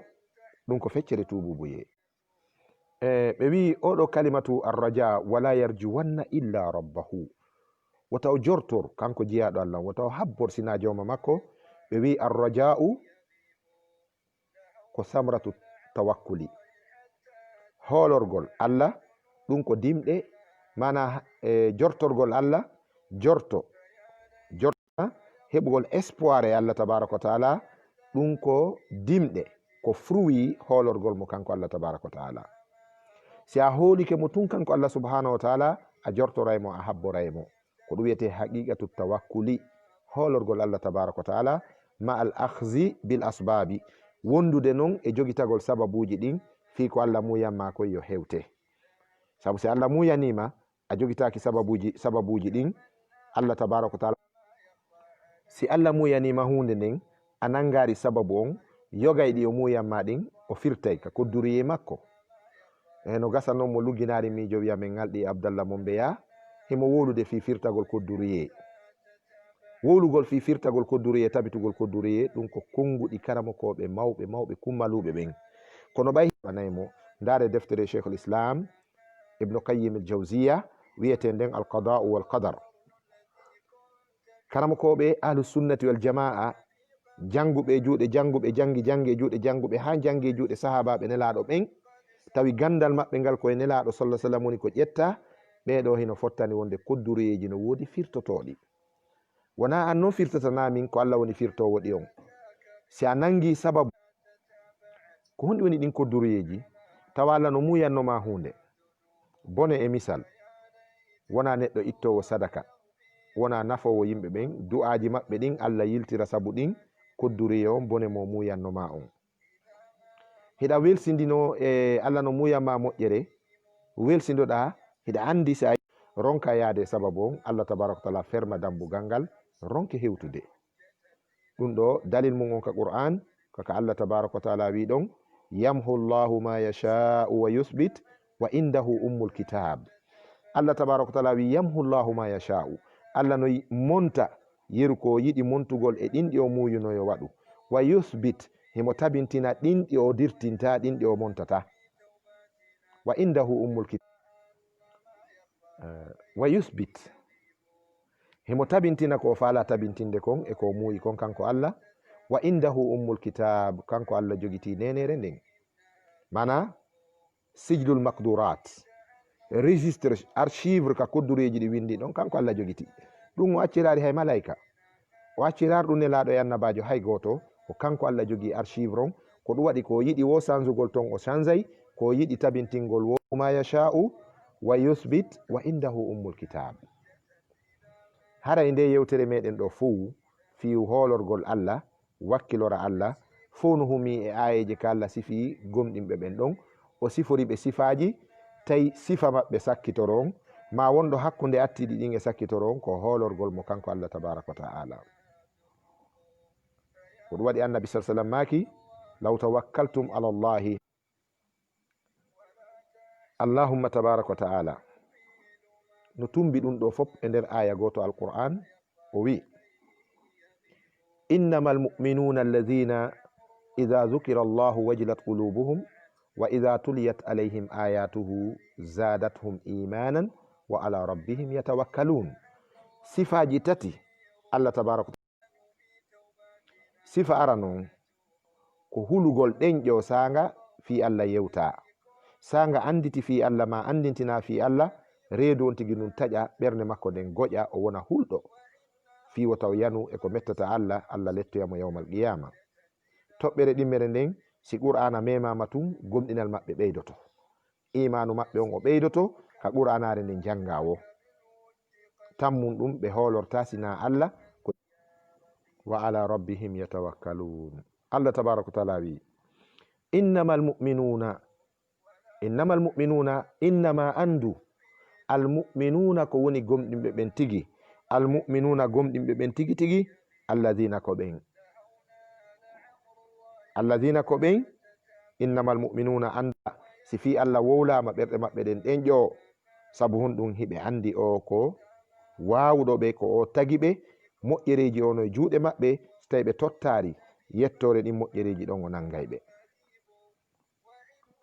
ɗum ko feccere tuububuyee. E ɓe wi'i oɗo kalimatu arraja, "Wala yarjuwanna illa rabbahu." Wota o jortor, kanko jiyaaɗo Allah, wota o habbor sina jooma makko. Ɓe wi'i arraja'u ko samratu tawakkuli. Hoolorgol Allah, ɗum ko dimɗe, mana, e, jortorgol Allah, jorto, jorto, heɓugol espoir e Allah tabaraka wa taala, ɗum ko dimɗe, ko fruit hoolorgol mo kanko Allah tabaraka wa taala. Si a hoolike mo tun kanko Allah subhanahu wa taala, a jortoray mo, a habboray mo. Ko ɗum wiyetee haqiqatu tawakkuli, hoolorgol Allah tabaraka wa taala, ma al akhzi bil asbabi, wondude noon e jogitagol sababuuji ɗin fii ko Alla muuyan maa kon yo hewte. Sabu si Alla muuyanii ma, a jogitaaki sababuuji, sababuuji ɗin, Alla tabaaraka wa taala, si Alla muuyanii ma huunde nden, a nanngaari sababu on, yogay ɗi o muuyan ma ɗin, o firtay ka kodduruyee makko. E no gasa noon mo lugginaari miijo wiya men Alɗi Abdallah Mombeya, himo wowlude fii firtagol kodduruyee. Wowlugol fii firtagol kodduruyee, tabitugol kodduruyee, ɗum ko konnguɗi karamokooɓe mawɓe, mawɓe kummaluuɓe ɓen. Kono ɓay ɓanay mo, ndaare deftere Cheikhul Islam Ibnu Qayyim al-Jawziya wi'etee nden Al-Qada'u wal Qadar. Karamokooɓe Ahlu Sunnati wal Jamaa, jannguɓe e juuɗe jannguɓe, janngi, janngi e juuɗe jannguɓe, haa janngi e juuɗe sahaabaaɓe Nelaaɗo ɓen, tawi ganndal maɓɓe ngal ko e Nelaaɗo, sallallahu alaihi wasallam, woni ko ƴettaa, ɓee ɗoo hino fottani wonde kodduroyeeji no woodi firtotooɗi. Wonaa aan non firtatanaa min, ko Alla woni firtoowo ɗi on. Si a nanngii sababu, ko honɗi woni ɗin kodduroyeeji? Tawa Alla no muuyanno maa huunde. Bone e misal, wonaa neɗɗo ittoowo sadaka, wonaa nafoowo yimɓe ɓen, du'aaji maɓɓe ɗin Alla yiltira sabu ɗin kodduroyee on bone mo muuyanno maa on. Hiɗa welsindinoo e Alla no muuyan maa moƴƴere, welsindoɗaa, hiɗa anndi si a ronka yaade e sababu on, Alla tabaaraka wa taala ferma dambugal ngal, ronke hewtude. Ɗum ɗoo, dalil mum on ka Qur'aan, ko ka Alla tabaaraka wa taala wi ɗon, "Yamhu Allahu ma yasha'u wa yuthbit, wa indahu ummul kitab." Alla tabaaraka wa taala wi, "Yamhu Allahu ma yasha'u." Alla no y-, monta yeru ko o yiɗi montugol e ɗin ɗi o muuyuno yo waɗu. "Wa yuthbit," himo tabintina ɗin ɗi o dirtinta, ɗin ɗi o montata. "Wa indahu ummul kitab." Eh, "wa yuthbit." Himo tabintina ko o faala tabintinde kon e ko o muuyi kon kanko Alla. "Wa indahu ummul kitab," kanko Alla jogitii neenere nden. Mana, sijlul makdurat, registre, archive ka koddureeji ɗi winndi ɗon, kanko Alla jogitii. Ɗum o acciraari hay malaika. O acciraari ɗum Nelaaɗo e annabaajo hay gooto. Ko kanko Alla jogii archive on. Ko ɗum waɗi ko o yiɗi wo sanzugol ton o sanzay, ko o yiɗi tabintingol wo ma yasha'u wa yuthbit wa indahu ummul kitab. Haray nde yewtere meɗen ɗo fow fii hoolorgol Alla, wakkilora Alla, fow no humii e aayeeje ka Alla sifii gomɗinɓe ɓen ɗon. O sifori ɓe sifaaji, tawi sifa maɓɓe sakkitoro on, maa wonɗo hakkunde attiiɗi ɗin e sakkitoro on, ko hoolorgol mo kanko Alla tabaaraka wa ta'ala. Ko ɗum waɗi Annabi sallallahu alaihi wasallam maaki, "Law tawakkaltum ala Allahi." Allahumma tabaaraka wa ta'ala no tumbi ɗum ɗo fop e nder aaya gooto Alqur'aan, o wi, "Innamal mu'minuuna alladhiina idhaa dhukira Allahu wajilat quluubuhum wa idhaa tuliyat alayhim aayaatuhu zaadathum iimaanan wa alaa rabbihim yatawakkaluun." Sifaaji tati Alla tabaaraka wa ta'ala. Sifa arano on ko hulugol ɗenƴo saanga fii Alla yewta. Saanga annditi fii Alla maa anndintinaa fii Alla, reedu on tigi ndun taƴa, ɓernde makko nden goƴa, o wona hulɗo. Fii wota o yanu e ko mettata Alla, Alla lettoya mo yawmal qiyaama. Toɓɓere ɗimmere nden, si Qur'aana memaama tun, gomɗinal maɓɓe ɓeydoto. Iimaanu maɓɓe on o ɓeydoto ka Qur'aanaare nden janngaa woo. Tammun ɗum ɓe hoolortaa sinaa Alla ko wa ala rabbihim yatawakkaluun. Alla tabaaraka wa ta'ala wi, "Innamal mu'minuuna," innamal mu'minuuna, innama anndu, al mu'minuuna ko woni gomɗinɓe ɓen tigi, al mu'minuuna gomɗinɓe ɓen tigi tigi, alladhiina ko ɓen. Alladhiina ko ɓen, innamal mu'minuuna annda, si fii Alla wowlaama ɓerɗe maɓɓe ɗen ɗenƴoo, sabu honɗum hiɓe anndi o ko waawuɗo ɓe, ko o tagi ɓe, moƴƴereeji o no e juuɗe maɓɓe, si tawi ɓe tottaari yettoore ɗin moƴƴereeji ɗon o nanngay ɓe.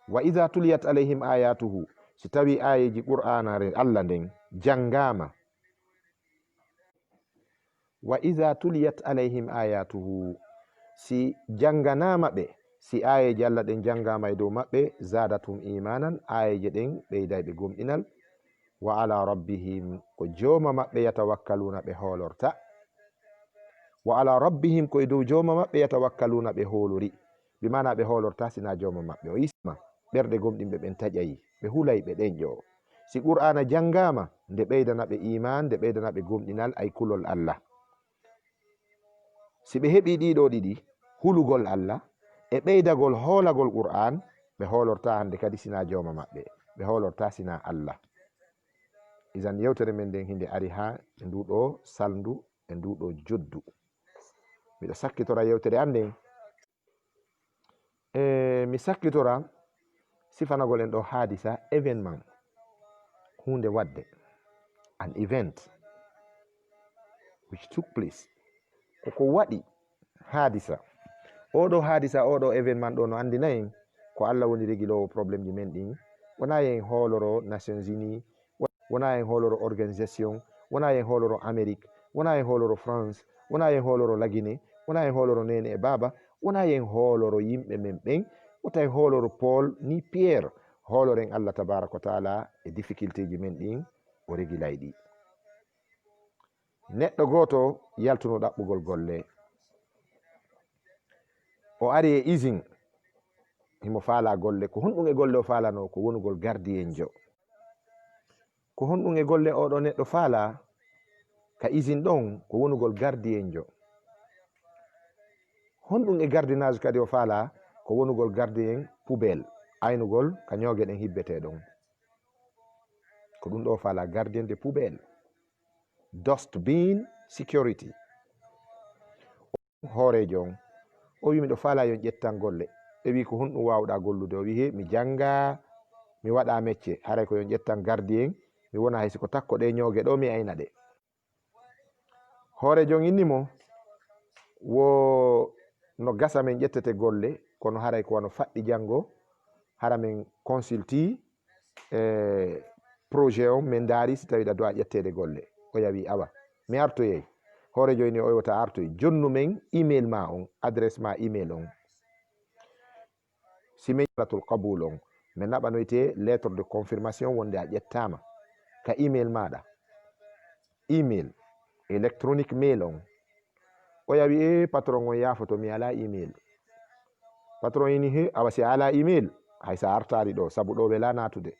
Wa idha tuliyat alayhim ayatuhu, si tawi aayeeji Qur'aanaare Alla nden janngaama, wa idha tuliyat alayhim ayatuhu, si jannganaama ɓe, si aayeeje Alla ɗen janngaama e dow maɓɓe, zaadathum iimaanan, aayeeje ɗen ɓeyday ɓe gomɗinal, wa ala rabbihim, ko Jooma maɓɓe, yatawakkaluuna, ɓe hoolorta. Wa ala rabbihim, ko e dow Jooma maɓɓe, yatawakkaluuna, ɓe hoolori. Bi maana ɓe hoolorta sinaa Jooma maɓɓe. O isma, ɓerɗe gomɗinɓe ɓen taƴay, ɓe hulay, ɓe ɗenƴoo. Si Qur'aana janngaama, nde ɓeydana ɓe iimaan, nde ɓeydana ɓe gomɗinal, ay kulol Alla. Si ɓe heɓii ɗii ɗoo ɗiɗi, hulugol Alla, e ɓeydagol hoolagol Qur'an, ɓe hoolorta hannde kadi sina jooma maɓɓe, ɓe hoolorta sina Allah. Isan yewtere men nden hinde ari ha e ndu ɗo salndu, e ndu ɗo joddu. Miɗo sakkitora yewtere an nden. E mi sakkitora sifanagol en ɗo haadisa, événement, huunde waɗde, an event which took place. Ko ko waɗi haadisa. Oɗo haadisa, oɗo événement ɗo no anndina en ko Allah woni regiloowo problème ji men ɗin. Wona en hooloro Nations Unies, wona en hooloro organisation, wona en hooloro Amérique, wona en hooloro France, wona en hooloro Lagine, wona en hooloro nene e baaba, wona en hooloro yimɓe men ɓen, wota en hooloro Paul ni Pierre. Hooloren Allah tabaraka wa taala e difficulté ji men ɗin, o regilay ɗi. Neɗɗo gooto yaltuno ɗaɓɓugol golle. O ari e usine, himo faala golle. Ko honɗum e golle o faalano? Ko wonugol gardiyenjo. Ko honɗum e golle oɗo neɗɗo faala ka usine ɗon? Ko wonugol gardiyenjo. Honɗum e gardiennage kadi o faala? Ko wonugol gardien poubelle, aynugol ka ñooge ɗen hibbete ɗon. Ko ɗum ɗo o faala, gardien de poubelle, dustbin security. Hooreejo on, o wi, "Miɗo faala yon ƴettan golle." Ɓe wi, "Ko honɗum waawɗaa gollude?" O wi, "He, mi jannga, mi waɗa mecce. Haray ko yon ƴettan gardien, mi wona hay si ko takko ɗe ñooge ɗo, mi ayna ɗe." Hooreejo on inni mo, "Wo no gasa men ƴettete golle, kono haray ko wano faɗɗi janngo, hara men consulti e projet on, men ndaari si tawi ɗa do'a ƴetteede golle." O yawi, "Awa, mi artoyay." Hooreejo ini o, "Wota artoy, jonnu men email ma on, adresse ma email on. Si men latul qabul on, men naɓanoyte lettre de confirmation wonde a ƴettaama ka email maaɗa. Email, électronique mail on." O yawi, "E patron on yaafoto, mi alaa email." Patron ini, "He, awa si a alaa email, hay sa artaali ɗo, sabu ɗo welaa naatude.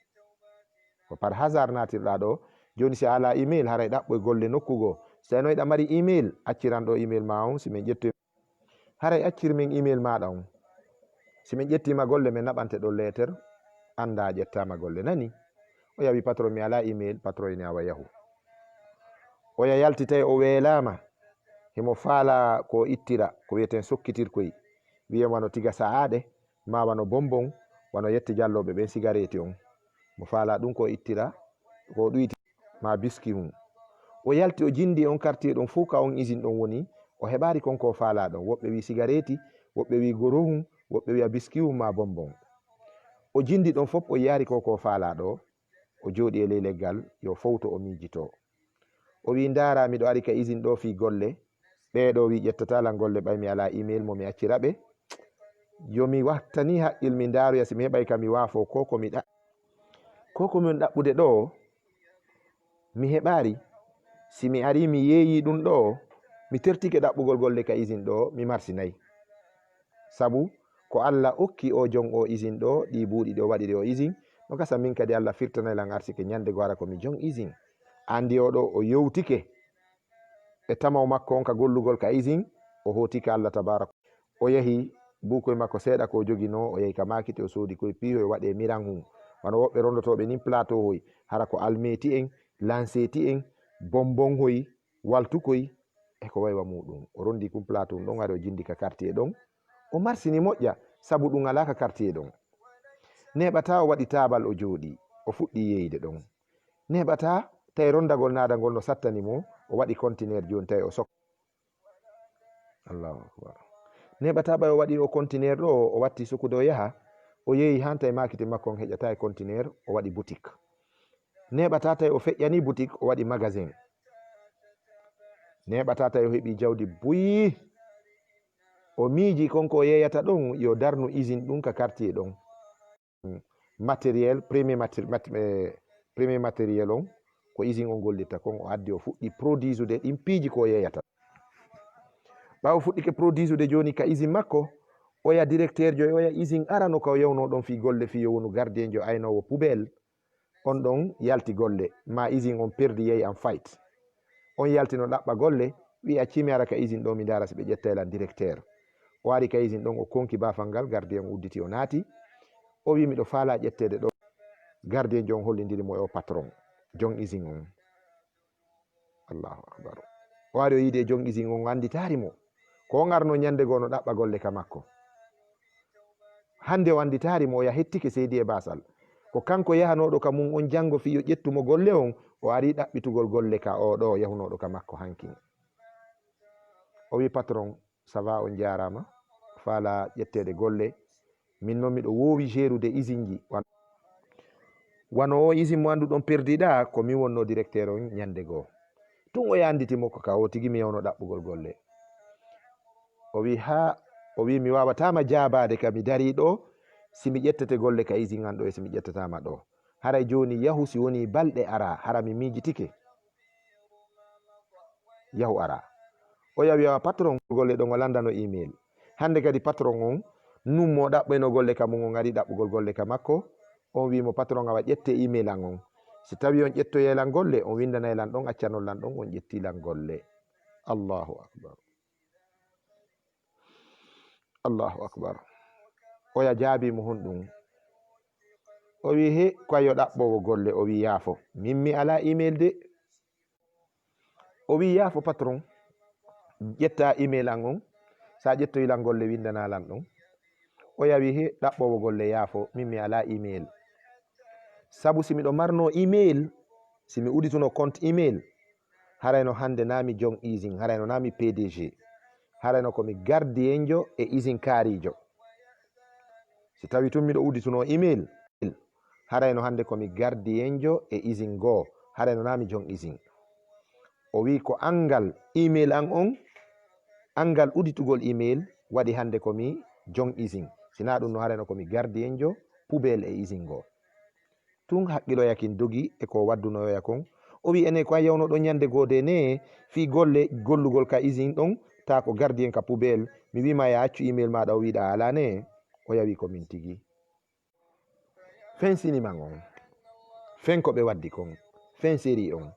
Ko par hasard naatirɗaa ɗo. Jooni si a alaa email, haray ɗaɓɓoy golle nokku goo. Si tawii no hiɗa mari email, acciran ɗo email ma on, si men ƴettoy." "Haray accir men email maaɗa on. Si men ƴettiima golle, men naɓante ɗon leeter, annda a ƴettaama golle, nani?" O yawi patron, "Mi alaa email." Patron ini, "Awa yahu." Oya yalti tawi o weelaama, himo faala ko ittira, ko wiyeten sokkitirkoy, wiyen wano tiga sa'aaɗe, ma wano bonbon, wano yette jallooɓe ɓen sigareeti on. Mo faala ɗum ko ittira, ko ɗuyti ma biskihun. O yalti, o jindi on quartier ɗon fow ka on usine ɗon woni, o heɓaali kon ko o faala ɗon. Woɓɓe wi sigareeti, woɓɓe wi gorohun, woɓɓe wi'a biskihun ma bonbon. O jindi ɗon fow, o yi'aali ko ko o faala ɗo. O jooɗi e ley leggal, yo fowto, o miijito. O wi, "Ndaara, miɗo ari ka usine ɗo fii golle. Ɓee ɗo wi ƴettata lan golle ɓay mi alaa email mo mi accira ɓe. Yo mi wattani haqqil mi ndaaroya si mi heɓay ka mi waafo ko ko mi ɗa-, ko ko mi on ɗaɓɓude ɗo, mi heɓaali. Si mi ari mi yeeyi ɗum ɗo, mi tertike ɗaɓɓugol golle ka usine ɗo, mi marsinay. Sabu ko Allah okki o jon o usine ɗo, ɗi buuɗi ɗi o waɗiri o usine, no gasa min kadi Allah firtanay lan arsike ñande goo hara ko mi jon usine." Andi o ɗo o yewtike e tamaw makko on ka gollugol ka usine, o hooti ka Allah tabaraka. O yahi buukoy makko seeɗa ko o joginoo, o yahi ka maakiti, o soodi koy piihoy, o waɗi e miran hun. Wano woɓɓe rondotooɓe nin plateau hoy, hara ko almeeti en, lanseeti en, bonbon hoy, waltukoy, e ko waywa muuɗum. O rondi kun plateau ɗon, ari o jindi ka quartier ɗon. O marsini moƴƴa, sabu ɗum alaa ka quartier ɗon. Neeɓataa o waɗi taabal o jooɗi, o fuɗɗi yeeyde ɗon. Neeɓataa tawi rondagol naadagol no sattani mo, o waɗi conteneur jooni tawi o sok-, Allahu akbar. Neeɓataa ɓay o waɗi o conteneur ɗo, o watti sukude o yaha, o yeeyi han tawi maakiti makko on heƴataa e conteneur, o waɗi boutique. Neeɓataa tawi o feƴƴani boutique, o waɗi magasin. Neeɓataa tawi o heɓi jawdi buyi. O miiji kon ko o yeeyata ɗon, yo darnu usine ɗum ka quartier ɗon. Matériel, premier maté-, mat-, eh, premier matériel on, ko usine on gollitta kon, o addi o fuɗɗi produisude ɗin piiji ko o yeeyata. Ɓaawo fuɗɗike produisude jooni ka usine makko, oya directeur jo e oya usine arano ka o yawnoo ɗon fii golle fii yo wonu gardien jo aynoowo poubelle. On ɗon yalti golle, ma usine on perdi yehi en faillite. On yaltino ɗaɓɓa golle, wi'a cimi ara ka usine ɗo mi ndaara si ɓe ƴettay lan directeur. O ari ka izin ɗon, o konki baafal ngal, gardien udditi, o naati. O wi, "Miɗo faalaa ƴetteede ɗo." Gardien jo on hollindiri mo e o patron, jon izin on. Allahu akbar. O ari o yiidi e jon izin on, o annditaari mo. Ko on arno ñande goo no ɗaɓɓa golle ka makko. Hannde o annditaari mo, o ya hettike seydi e baasal. Ko kanko yahanooɗo ka mum on janngo fii yo ƴettu mo golle on, o ari ɗaɓɓitugol golle ka oo ɗoo yahunooɗo ka makko hankin. O wi, "Patron, ça va, on jaaraama. Faalaa ƴetteede golle. Min non miɗo woowi jeerude izinji. Wan-, wano o izin mo annduɗon perdiɗaa, ko min wonnoo directeur on ñande goo. Tun o ya annditi mo ko ka o tigi mi yahunoo ɗaɓɓugol golle." O wi, "Haa," o wi, "mi waawataa ma jaabaade ka mi darii ɗoo, si mi ƴettete golle ka izin an ɗoo e si mi ƴettataa ma ɗoo. Haray jooni yahu, si wonii balɗe araa, hara mi miijitike. Yahu araa." O ya wi, "Awa patron, golle ɗon o lanndano email." Hannde kadi patron on nummo ɗaɓɓayno golle ka mum, on ari ɗaɓɓugol golle ka makko. On wi mo, "Patron, awa ƴette email an on. Si tawi on ƴettoyay lan golle, on winndanay lan ɗon, accanon lan ɗon, on ƴetti lan golle." Allahu akbar. Allahu akbar. O ya jaabi mo honɗum? O wi, "He, ko a yo ɗaɓɓoowo golle." O wi, "Yaafo, min mi alaa email de." O wi, "Yaafo patron, ƴetta email an on. Sa ƴettoyi lan golle, winndana lan ɗon." O ya wi, "He, ɗaɓɓoowo golle, yaafo, min mi alaa email. Sabu si miɗo marno email, si mi udituno compte email, harayno hannde naa mi jon izin, harayno naa mi P D G, harayno ko mi gardiyenjo e izin kaarijo. Si tawi tun miɗo udituno email, harayno hannde ko mi gardiyenjo e izin goo, harayno naa mi jon izin." O wi, "Ko anngal email an on, anngal uditugol email waɗi hannde ko mi jon izin. Si naa ɗum no harayno ko mi gardiyenjo poubelle e izin goo." Tun haqqiloyakin dogi e ko waddunoyoya kon. O wi, "Ene ko a yawno ɗon ñande goo de ne, fii golle gollugol ka izin ɗon, taa ko gardiyen ka poubelle. Mi wi ma ya accu email maaɗa, o wiɗa alaa ne." O yawi ko min tigi. Fen siniman on, fen ko ɓe waddi kon, fen seri on,